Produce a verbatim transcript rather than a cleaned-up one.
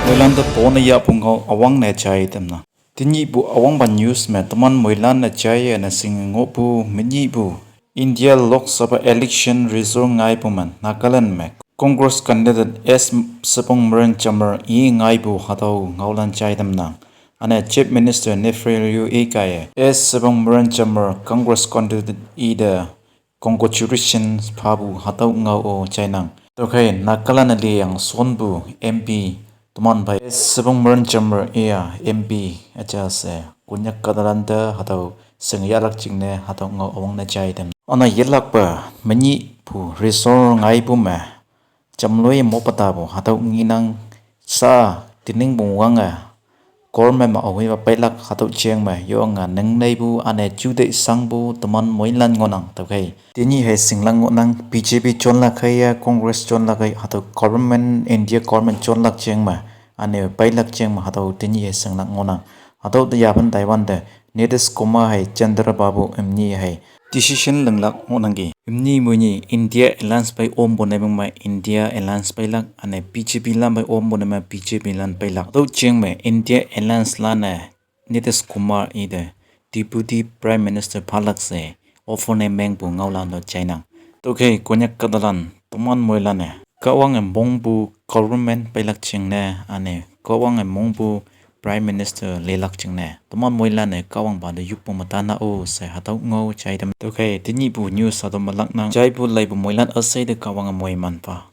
Moilan te pone yahpu ngao üwangne jai tamnang. Tenyihpu üwangpa news me teman moilan-e jaiye üne shinge ngohpu menyihpu India Lok Sabha election result ngaipu me Nagaland me Congress candidate S Subramanian Jamir i ngaipu hatüo ngaolan jai tamnang. Üne Chief Minister Neiphiu Rio i kaiye S Subramanian Jamir Congress candidate ite congratulations phapu hatüo ngao-o jainang. Tüokhei Nagaland-e liyang shonpu M P teman phei S Subramanian Jamir i-a M P üja she Konyak kahtalan te hatüo shing yahlak jingne hatüo ngao üwangne jai tam. Üne yelakpe menyihpu result ngaipu me jamloi mopa tapu hatüo ngenang sha tiningpu wange government me aohipa peilak hatüo jeng me yonge ningneipu üne juteih shangpu teman moilan ngohnang. Tüokhei tenyih hei shinglak ngohnang, B J P jonlak khei-a Congress jonlak khei hatüo government, India government jonlak jeng me üne peilak jeng me hatüo tenyih hei shinglak ngohnang. Hatüo te yaphan taiwante Nitish Kumar hei Chandra Babu imni hei decision linglak ngohnangki. Imni moini India Alliance phei ompu ne meng me India Alliance peilak, üne B J P lan phei ompu ne me B J P lan peilak. Hatüo jeng me India Alliance lan-e Nitish Kumar ite Deputy Prime Minister phalak she offer ne mengpu ngaolan to jainang. Tüokhei Konyak kahtalan teman moilan-e Kahwange mongpu government peilak jingne, üne Kahwange mongpu Prime Minister lelak jingne teman moilan-e Kahwangpa te yoppu me tana-o she hatüo ngao jai tam. Tüokhei tenyihpu news hatüo me laknang. Jaipu leipu moilan üshei te Kahwange moiman pha.